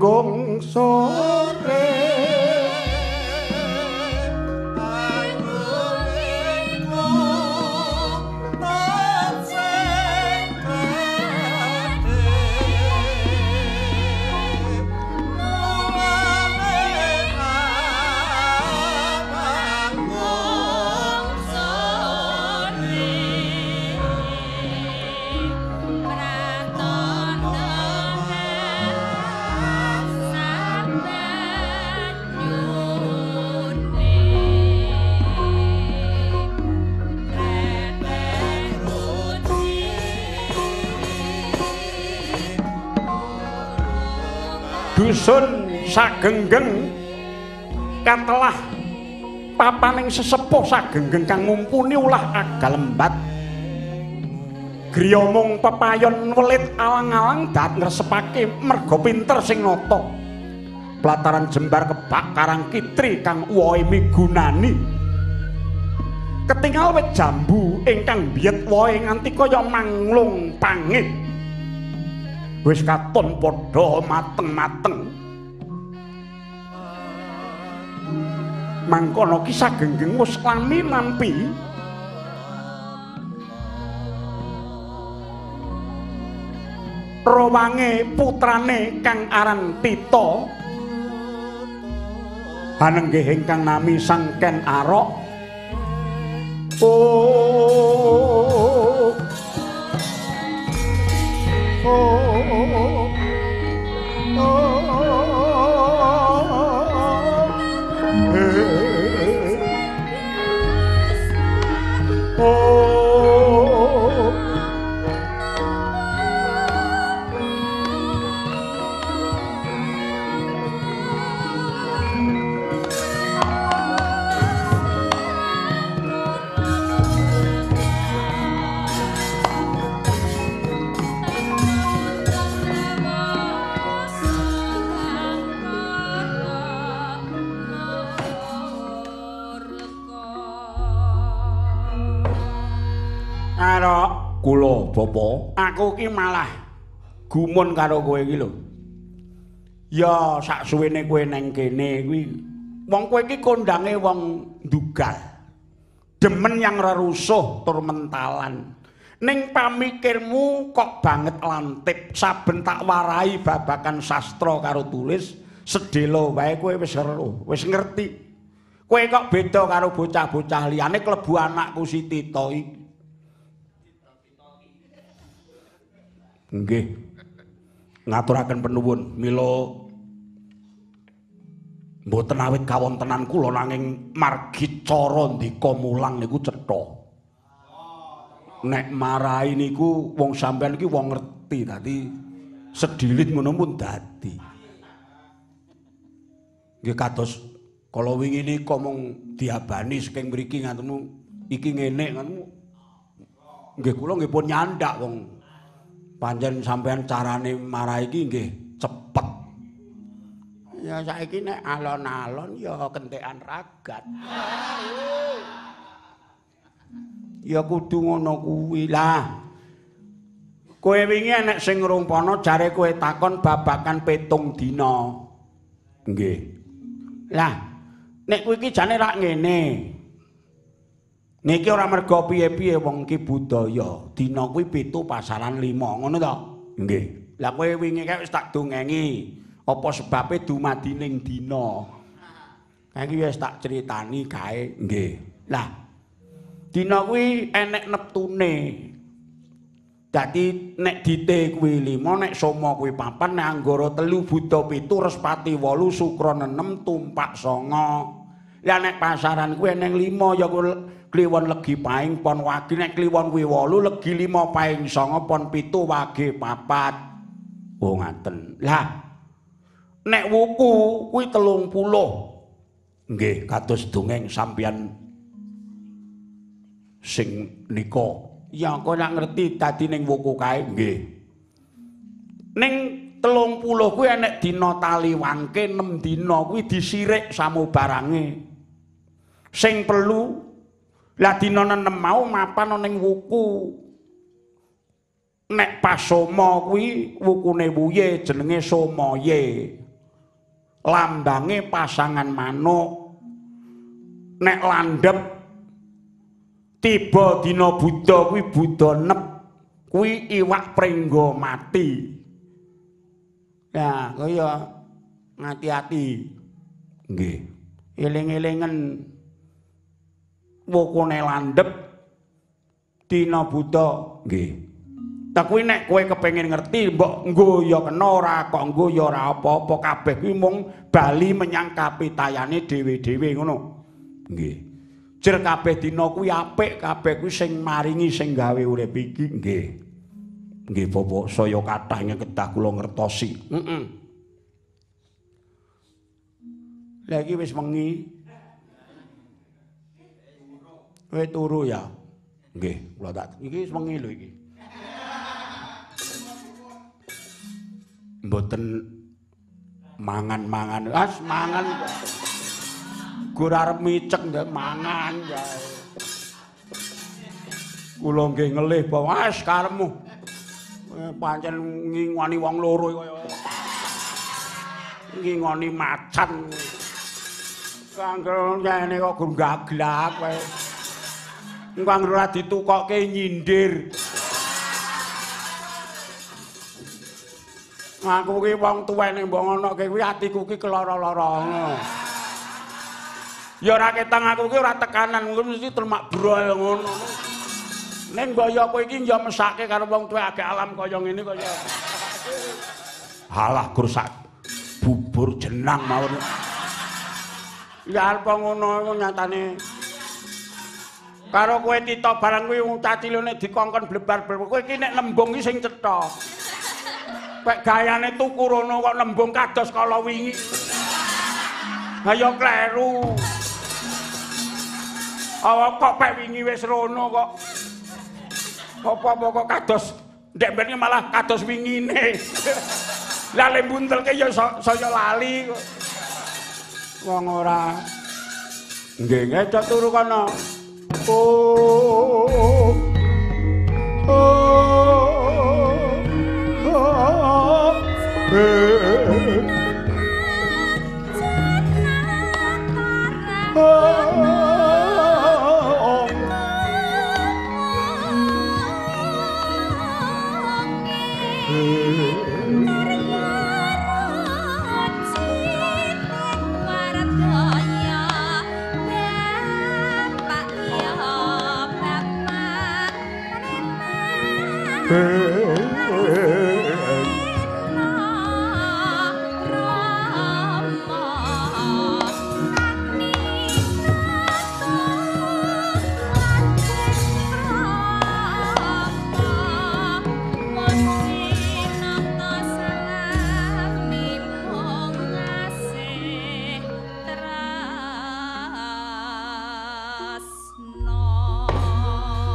Manggung sore dusun Sagenggeng katelah papaning sesepuh Sagenggeng kang ngumpuni ulah agal lembat. Griya mung pepayon welit alang-alang dat ngresepake merga pinter sing nata. Plataran jembar kebak karang kitri kang wohe migunani. Ketingal wit jambu ingkang biyet wohe nganti kaya manglung pangit. Wis katon padha mateng-mateng. Mangkono ki Sagenggeng wis lami nampi rawange putrane kang aran Tito. Hanenggih ingkang nami Sang Ken Arok. Oh, oh, oh, oh. Arok kula bapa, aku ki malah gumun karo kowe iki lho. Ya sak suwene kowe nang kene kuwi wong kowe iki kondange wong ndugal. Demen yang rerusuh tur mentalan. Ning pamikirmu kok banget lantip, saben tak warai babakan sastra karo tulis, sedhela wae kowe wis weruh, wis ngerti. Kowe kok beda karo bocah-bocah liyane klebu anakku si Tito iki. Nggih. Ngaturaken penuwun mila mboten awit kawontenan kula nanging margi cara ndika mulang niku cetha. Nek marai niku wong sampean iki wong ngerti dadi sedilit ngono pun dadi. Nggih kados kala wingi nika mung diabani saking mriki ngaten iki ngene ngono. Nggih kula nggih pun nyandak wong pancen sampean carane marai iki nggih cepet. Ya saiki nek alon-alon ya kentekan ragat. Ya kudu ngono kuwi lah. Kowe wingi enek sing ngrumpana jare kowe takon babakan 7 dina. Nggih. Lah nek kowe iki jane rak ngene. Niki ora merga piye-piye wong iki budaya. Dina kuwi 7 pasaran 5, ngono to? Nggih. Lah kowe wingi kae wis tak dongengi. Apa sebabe dumadi ning dina? Kae iki wis tak critani kae. Nggih. Lah dina kuwi enek neptune. Dadi nek dite kuwi 5, nek soma kuwi 4, nek anggara 3, buda 7, respati 8, sukra 6, tumpak 9. Lah nek pasaran kuwi eneng 5 ya kuwi kliwon legi paing pon wage, nek kliwon kuwi 8 legi 5 paing 9 pon 7 wage 4. Oh ngaten. Lah nek wuku kuwi 30. Nggih, kados dongeng sampeyan sing nika. Ya kowe lak ngerti dadi ning wuku kae. Nggih. Ning 30 kuwi enek dina taliwangke 6 dina kuwi disirik samubarange. Sing perlu lah dina 6 mau mapan ning wuku. Nek pas soma kuwi wukune wuye jenenge Somaye. lambange pasangan manuk. Nek landhep tiba dina Buddha kuwi Buddha nep, kuwi iwak prengga mati. Ya, kaya ngati-ati. Nggih. Eling-elingan wukune landhep dina Buddha. Nggih. Ta kuwi nek kowe kepengin ngerti mbok nggo ya kena ora kok nggo ya ora apa-apa, kabeh kuwi mung bali menyang kapitayane dhewe-dhewe ngono. Nggih. Jer kabeh dina kuwi apik, kabeh kuwi sing maringi sing gawe urip iki. Nggih. Nggih Bapak, saya kathah ingkang kedah kula ngertosi. Heeh. Lah iki wis wengi. Kowe turu ya? Nggih, kula tak iki wis wengi lho iki. Mboten mangan-mangan. As mangan kok. Gur arep micek ndak mangan wae. Kula nggih ngelih bawa as karepmu. Pancen ngingoni wong loro kaya ngingoni macan. Kanggo ngene kok gur gaglak wae. Engko anggere ora ditukokke nyindir. Aku ki wong tuwek nek mbok ngonoke kuwi atiku ki keloro-loro ngono. Ya ora ketang aku ki ora tekanan, mesti telmak brol ngono. Ning mbaya kowe iki ya mesake karo wong tuwek agek alam kaya ngene kaya. Halah gur sak bubur jenang mawon. Ya arep ngono iku nyatane. Karo kowe tita barang kuwi wong cacilune dikongkon blebar-blebar. Kowe iki nek nembung iki sing cetha. Pek gayane tuku rono kok nembung kados kala wingi. Ha ya kleru. Awak kok pek wingi wis rono kok. Apa-apa kok kados ndek mbene malah kados wingine. Lah le mbuntelke ya saya lali kok. Wong ora. Nggih, ngecok turu kono. Oh. Oh. Oh.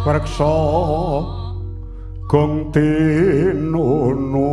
Preksa gong tinono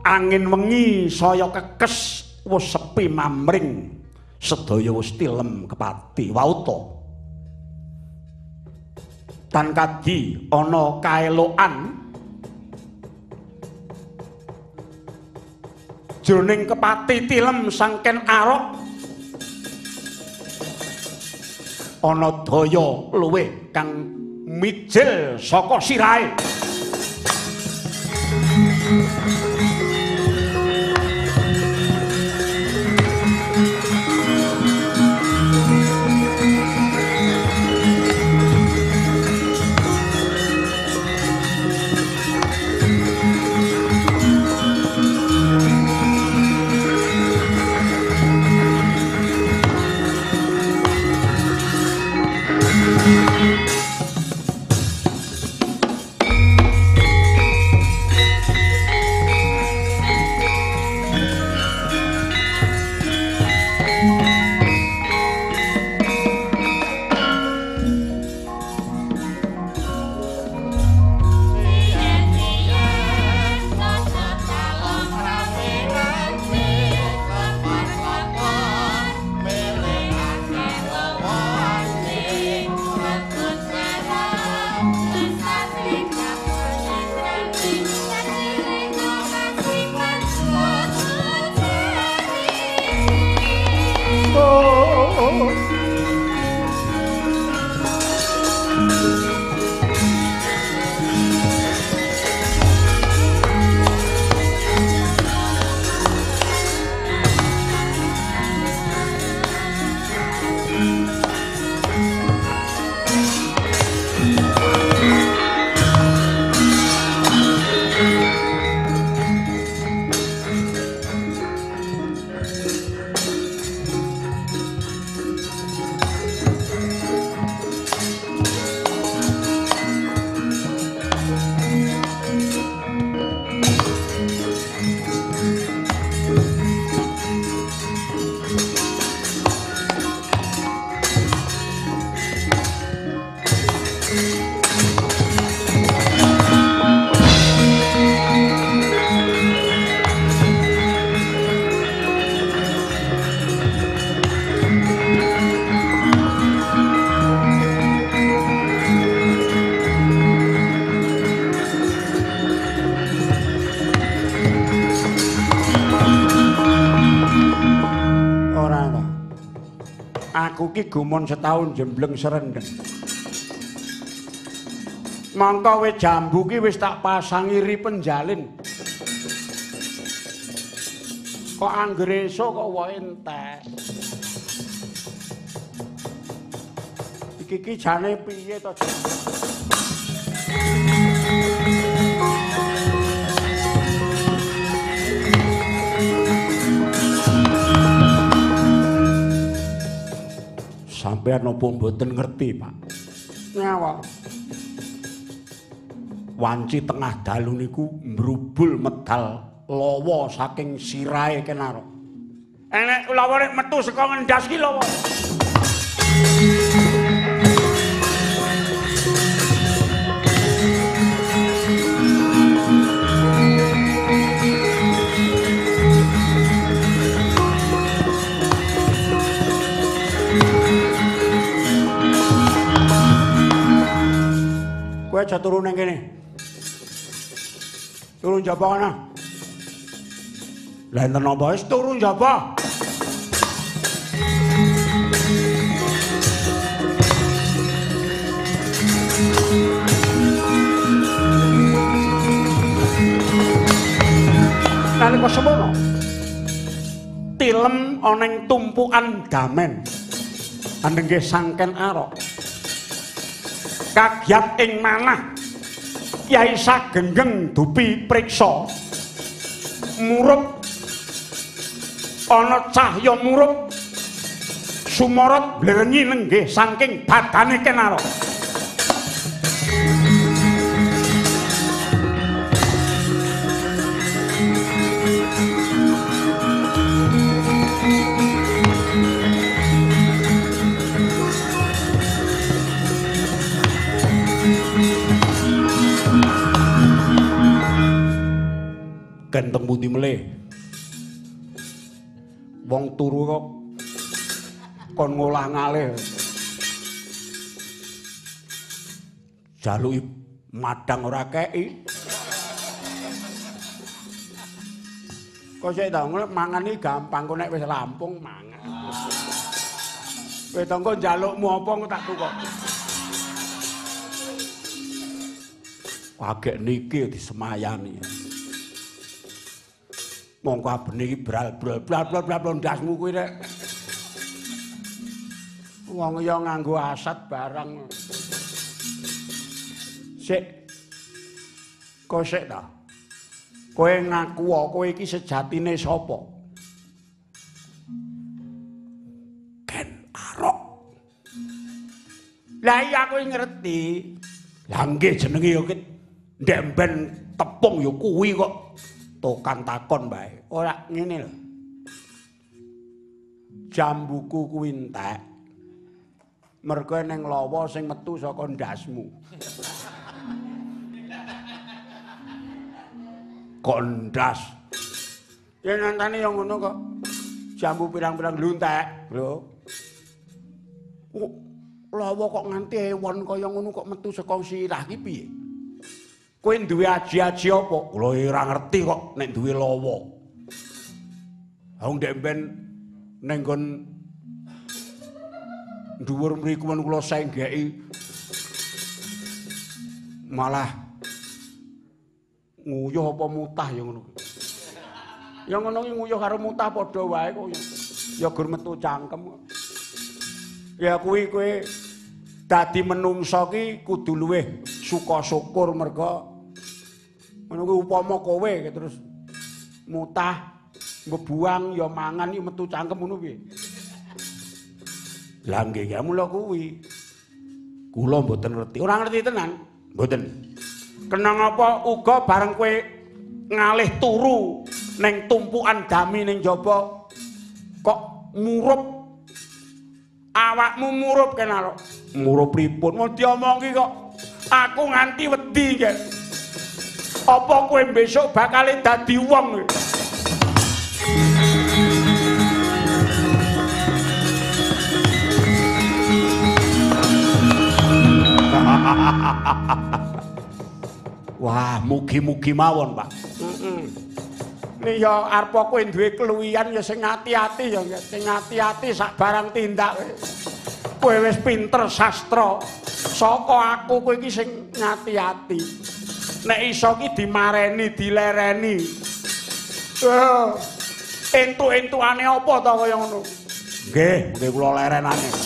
Angin wengi saya kekes wis sepi mamring, sedaya wis tilem kepati wauta. Tan kadi ana kaelokan jroning kepati tilem sangken arok ana daya luwih kang mijil saka sirahe. Aku ki gumun setahun jembleng serendeng. Mongko wit jambu ki wis tak pasangi ri penjalin. Kok anggere esuk kok wohe entek. Iki ki jane piye to? Sampeyan napa mboten ngerti, Pak? Nyawa. Wanci tengah dalu niku mrubul medal lawa saking sirahe Ken Arok. Enek lawa nek metu saka ngendas ki lawa. Kowe aja turu ning kene. Turu njaba kana. Lah enten napa wis turu njaba. Nalika semono tilem ana ing tumpukan damen. Andenggih Sang Ken Arok. Kagiat ing manah Kyai Sagenggeng dupi priksa murup ana cahya murup sumorot blengi nenggih saking badane Ken Arok. Ganteng pundi melih. Wong turu kok kon ngolah-ngalih. Jaluki madang ora kei. Kok sik ta mangan iki gampang kok nek wis rampung mangan. Kowe tangga njalukmu apa engko tak tukok. Kagek niki disemayani. Mongko abene iki bral-bral bral-bral ndasmu kuwi rek. Wong ya nganggo asat barang. Sik. Kok sik ta? Kowe ngaku kowe iki sejatine sapa? Ken Arok. Lah iya aku ngerti. Lah nggih jenenge ya ndek mben tepung ya kuwi kok. Tukang takon bae. Ora ngene lho. Jambuku kuwi entek. Mergo ning lawa sing metu saka ndasmu. Kok ndas? Ya nantane ya ngono kok. Jambu pirang-pirang lho entek, lho. Lawa kok nganti ewon kaya ngono kok metu saka sirah ki piye? Kowe duwe aji-aji apa? Kula ora ngerti kok nek duwe lawa. Wong ndek mben ning nggon Dhuwur mriku men kula senggeki. Malah nguyuh apa mutah ya ngono kuwi. Ya ngono ki nguyuh karo mutah padha wae kok. Ya gur metu cangkem. Ya kuwi kowe dadi menungsa ki kudu luwih suka syukur merga ngono kuwi upama kowe terus mutah mbebuang ya mangan iki metu cangkem ngono piye. Lah nggih ya mula kuwi. Kula mboten ngerti. Ora ngerti tenan. Mboten. Kenang apa uga bareng kowe ngalih turu ning tumpukan dami ning jaba kok murup awakmu murup kenalo. Murup pripun? Mau diomongi kok aku nganti wedi nggih. Apa kowe besok bakal dadi wong? Wah, mugi-mugi mawon, Pak. Heeh. Ya arep kowe duwe keluwihan ya sing ati-ati ya, sing ati-ati sak barang tindak. Kowe wis pinter sastra. Saka aku kowe iki sing ngati-ati. Nek iso ki dimareni, dilereni. Entuk-entukane apa ta kaya ngono? Nggih, nggih kula lerenane.